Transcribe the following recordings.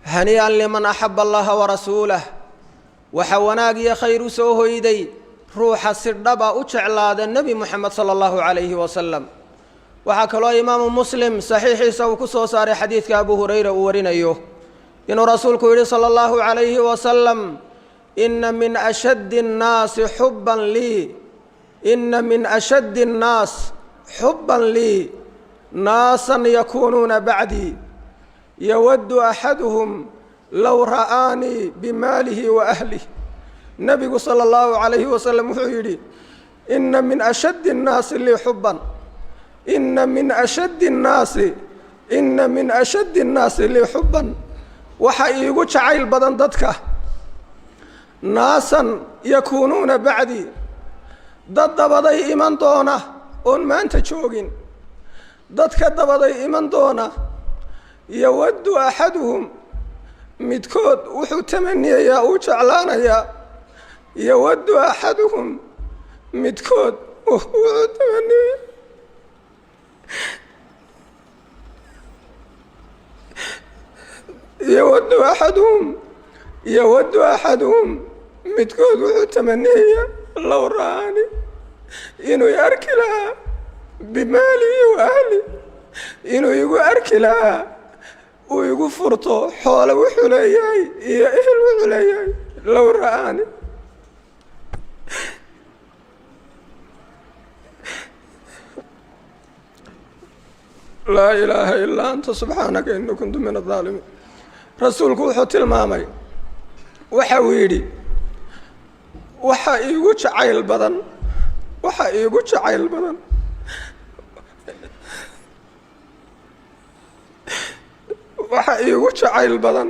Hanii'an liman axaba allaha warasuulah. Waxa wanaag iyo khayr u soo hoyday ruuxa si dhaba u jeclaada Nebi Moxamed sala allahu calayhi wasalam. Waxaa kaloo Imaamu Muslim saxiixiisa uu ku soo saaray xadiidka Abu Hurayra uu warinayo inuu rasuulku yidhi sala allahu calayhi wasalam: "Ina min ashaddi annaasi xubban lii, ina min ashaddi annaas xubban lii naasan yakuunuuna bacdii, yawaddu axaduhum low ra'aanii bimaalihi wa ahlih." Nebigu sala allahu calayhi wasalam wuxuu yidhi: "Ina min ashaddi annaasi lii xubban, ina min ashaddi annaasi, ina min ashaddi annaasi lii xubban." Waxa iigu jacayl badan dadka naasan yakuunuuna bacdii, dad dabaday iman doona oon maanta joogin, dadka dabaday iman doona. Yawaddu axaduhum, midkood wuxuu tamaniyayaa, uu jeclaanayaa. Yawaddu axaduhum, midkood wuxuu tamaniyaya, yawaddu axaduhum, yawaddu axaduhum, midkood wuxuu tamaniyayaa low ra'aani, inuu i arki lahaa, bimaalihi wa ahli, inuu igu arki lahaa, uu igu furto xoole wuxuu leeyahay iyo ehel wuxuu leeyahay, low ra'aani. Laa ilaaha ilaa anta subxaanaka ini kuntu min aaalimiin. Rasuulku wuxuu tilmaamay, waxa uu yidhi: waxa iigu jacayl badan, waxa iigu jacayl badan, waxa iigu jacayl badan,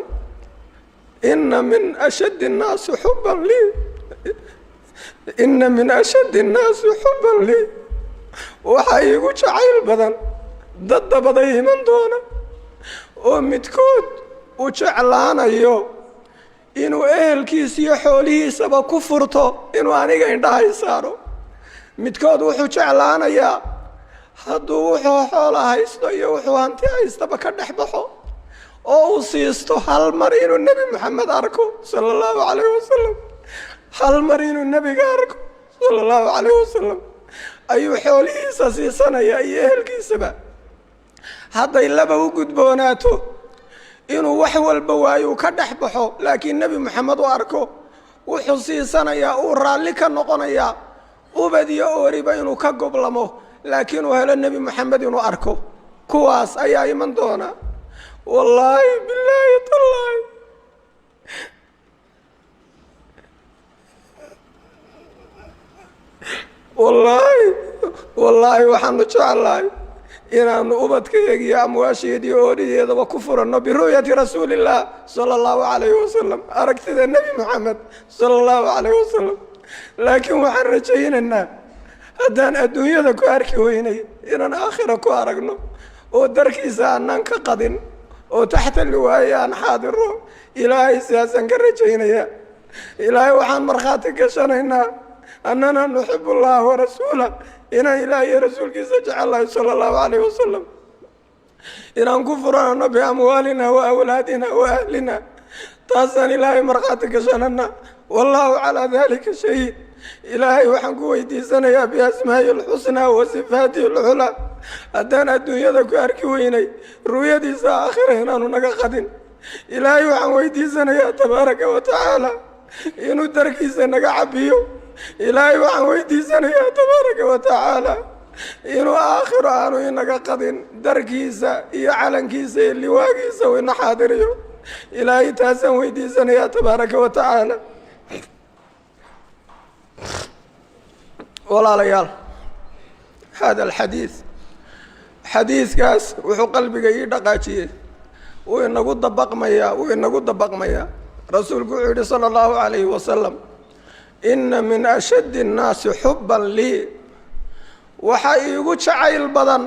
ina min ashaddi الnaasi xuban lii, ina min ashaddi الnaasi xuban lii, waxa iigu jacayl badan dad dabaday iman doona oo midkood uu jeclaanayo inuu ehelkiisa iyo xoolihiisaba ku furto inuu aniga indhahay saaro. Midkood wuxuu jeclaanayaa hadduu wuxuu xoola haysto iyo wuxuu hanti haystaba ka dhex baxo oo uu siisto hal mar inuu Nebi Moxamed arko sala allahu calayh wasalam, hal mar inuu nebiga arko sala allahu calayh wasalam ayuu xoolihiisa siisanayaa iyo ehelkiisaba. Hadday laba u gudboonaato inuu wax walba waayo uu ka dhex baxo, laakiin Nebi Moxamed u arko, wuxuu siisanayaa, uu raalli ka noqonayaa ubad iyo ooriba inuu ka goblamo, laakiin uu helo Nebi Moxamed inuu arko. Kuwaas ayaa iman doona. Wallaahi bilaahi tallaahi, wallaahi wallaahi, waxaanu jeclahay inaanu ubadkayaga iyo amwaasheeda iyo oorideedaba ku furanno biru'yati rasuuli illaah sala allahu calayhi wasalam, aragtida Nebi Moxamed sala allahu calayhi wasalam. Laakiin waxaan rajaynaynaa haddaan adduunyada ku arki weynay inaan aakhira ku aragno oo darkiisa aanaan ka qadin oo taxta liwaaye aan xaadiro. Ilaahay sidaasaan ka rajaynayaa. Ilaahay waxaan markhaati gashanaynaa annana nuxibu allaha warasuula, inaan ilaah iyo rasuulkiisa jecellahay sala allahu calayh wasalam, inaan ku furanano biamwaalina wa awlaadina wa ahlina. Taasaan ilaahay markhaati gashanana. Wallaahu calaa dalika shahiid. Ilaahay waxaan ku weydiisanayaa biasmaa'i alxusnaa wa sifaatihi alculaa, haddaan adduunyada ku arki weynay ru'yadiisa aakhira inaanu naga qadin. Ilaahay waxaan weydiisanayaa tabaaraka wa tacaala inuu darkiisa naga cabiyo. Ilaahay waxaan weydiisanayaa tabaaraka wa tacaala inuu aakhiro aanu inaga qadin darkiisa iyo calankiisa iyo liwaagiisa uu ina xaadiriyo. Ilaahay taasaan weydiisanayaa tabaaraka wa tacaala. Walaalayaal, hada alxadiid, xadiidkaas wuxuu qalbiga ii dhaqaajiyey, wuu inagu dabaqmayaa, wuu inagu dabaqmayaa. Rasuulku wuxuu yihi sala allahu calayhi wasalam: ina min ashaddi annaasi xubban lii, waxa iigu jacayl badan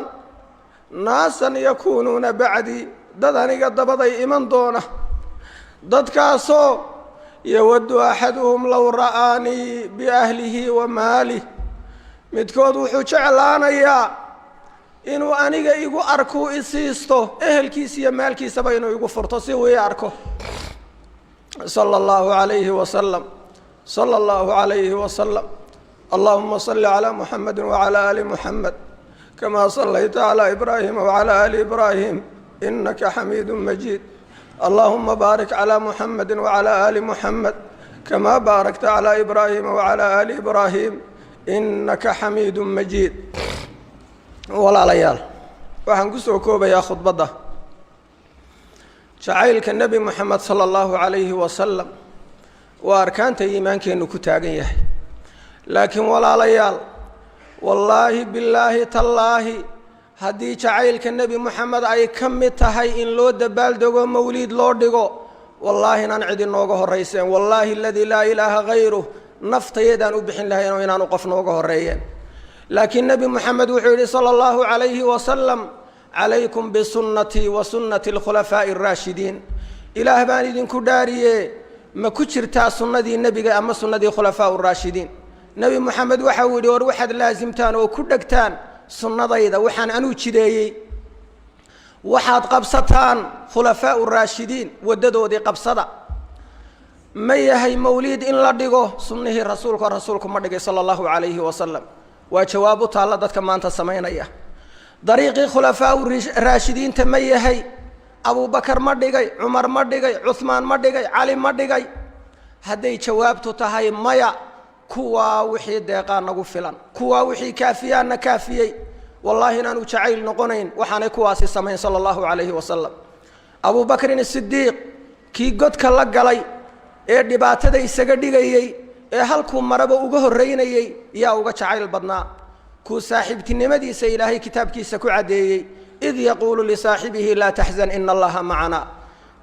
naasan yakuunuuna bacdii, dad aniga dabaday iman doona, dadkaasoo yawaddu axaduhum low ra'aanii biahlihi wa maalih, midkood wuxuu jeclaanayaa Inuu aniga igu arkuu isiisto ehelkiisa iyo maalkiisaba inuu igu furto si uu ii arko. Sala allahu alayhi wasalam, sala allahu alayhi wasalam. Allahuma salli calaa muxamedi wacalaa ali muxamed kama sallayta calaa ibraahima wacalaa ali ibraahim inaka xamiidu majiid. Allahuma baarik calaa muxamedi wacalaa ali muxamed kama baarakta calaa ibraahima wacalaa ali ibraahim inaka xamiidu majiid. Walaalayaal, waxaan ku soo koobayaa khudbadda: jacaylka Nebi Moxamed sala allahu calayhi wasalam waa arkaanta iimaankeennu ku taagan yahay. Laakiin walaalayaal, wallaahi, bilaahi, tallaahi, haddii jacaylka Nebi Moxamed ay ka mid tahay in loo dabaaldego, mawliid loo dhigo, wallaahi inaan cid inooga horrayseen. Wallaahi aladii laa ilaaha hayruh, naftayadaan u bixin lahayn oo inaanu qof nooga horreeyeen. Laakiin Nebi Moxamed wuxuu yidhi sala allahu calayhi wasalam: "Calaykum bisunnatii wa sunnati alkhulafaa'i araashidiin." Ilaah baan idinku dhaariye, ma ku jirtaa sunnadii nebiga ama sunnadii khulafaa raashidiin? Nebi Moxamed waxa uu yidhi: "War waxaad laasimtaan oo ku dhegtaan sunnadayda, waxaan anuu jideeyey. Waxaad qabsataan khulafaau raashidiin waddadoodii qabsada." Ma yahay mawliid in la dhigo sunnihii rasuulka? Rasuulku ma dhigay sala allahu calayhi wasalam? Waa jawaab u taalla dadka maanta samaynaya. Dariiqii khulafaau raashidiinta ma yahay? Abubakar ma dhigay? Cumar ma dhigay? Cuhmaan ma dhigay? Cali ma dhigay? Hadday jawaabtu tahay maya, kuwaa wixii deeqaa nagu filan, kuwaa wixii kaafiyaanna kaafiyey. Wallaahi inaanu jacayl noqonayn waxaanay kuwaasi samayn sala allahu calayhi wasalam. Abubakrin Isidiiq, kii godka la galay ee dhibaatada isaga dhigayey ee halkuu maraba uga horraynayey, yaa uga jacayl badnaa? Kuu saaxiibtinimadiisa Ilaahay kitaabkiisa ku caddeeyey: "إذ يقول لصاحبه لا تحزن إن الله معنا."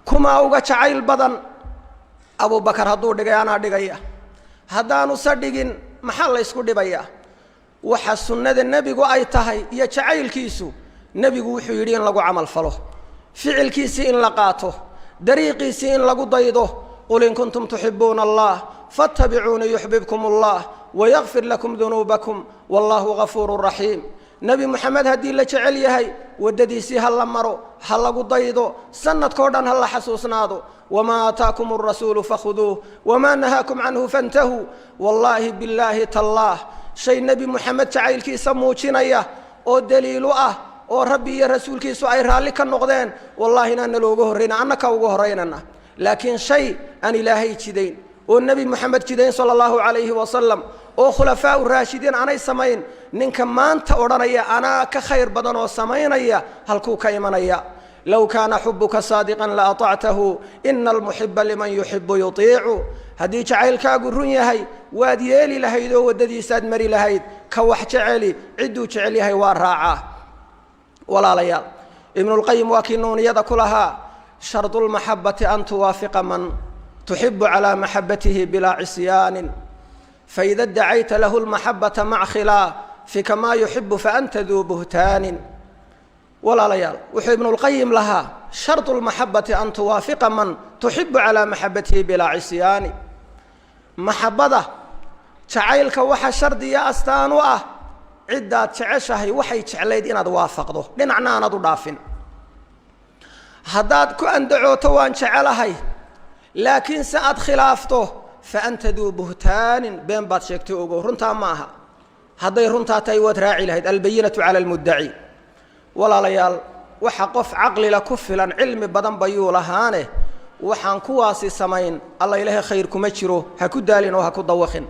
Kumaa uga jacayl badan? Abubakar hadduu dhigay, anaa dhigaya. Haddaanu se dhigin, maxaa la ysku dhibayaa? Waxa sunnada nebigu ay tahay iyo jacaylkiisu, nebigu wuxuu yidhi in lagu camal falo, ficilkiisii in la qaato, dariiqiisii in lagu daydo. "قل إن كنتم تحبون الله فاتبعوني يحببكم الله ويغفر لكم ذنوبكم والله غفور رحيم." Nebi Moxamed haddii la jecel yahay, waddadiisii ha la maro, ha lagu daydo, sanadkao dhan ha la xasuusnaado. "وما آتاكم الرسول فخذوه وما نهاكم عنه فانتهوا." Wallaahi, bilaahi, tallaah, shay Nebi Moxamed jacaylkiisa muujinaya oo daliilu ah oo Rabbi iyo rasuulkiisu ay raalli ka noqdeen, wallahi inaana looga horrayna, annaka uga horraynana. Laakiin shay aan Ilaahay jidayn oo Nebi Moxamed jidayn sala allahu calayhi wasalam oo khulafaau raashidiin aanay samayn, ninka maanta odhanaya anaa ka khayr badan oo samaynaya, halkuu ka imanaya? "لو كان حبك صادقا لأطعته، إن المحب لمن يحب يطيع." Haddii jacaylkaagu run yahay, waad yeeli lahayd oo waddadiisaad mari lahayd. Ka wax jeceli cidduu jecel yahay waa raacaa. Walaalayaal, Ibnulqayim waa kii nuuniyada ku lahaa: "شرط المحبة أن توافق من تحب على محبته بلا عصيان، فإذا ادعيت له المحبة مع خلافك ما يحب فأنت ذو بهتان." Walaalayaal, wuxuu Ibnulqayim lahaa: "شرط المحبة أن توافق من تحب على محبته بلا عصيان." Maxabbada jacaylka waxa shardiya astaan u ah ciddaad jeceshahay waxay jeclayd inaad waafaqdo, dhinacna aanad u dhaafin. Haddaad ku andacooto "waan jecelahay", laakiin se aad khilaafto, فأنت ذو بهتان, been baad sheegtay. Ogow, runtaa ma aha. Hadday runtaa tahay, waad raaci lahayd. البينة على المدعي. Walaalayaal, waxa qof caqlila ku filan, cilmi badan bayuu lahaane, waxaan kuwaasi samayn, alla ilaahay khayr kuma jiro. Ha ku daalin oo ha ku dawaqin.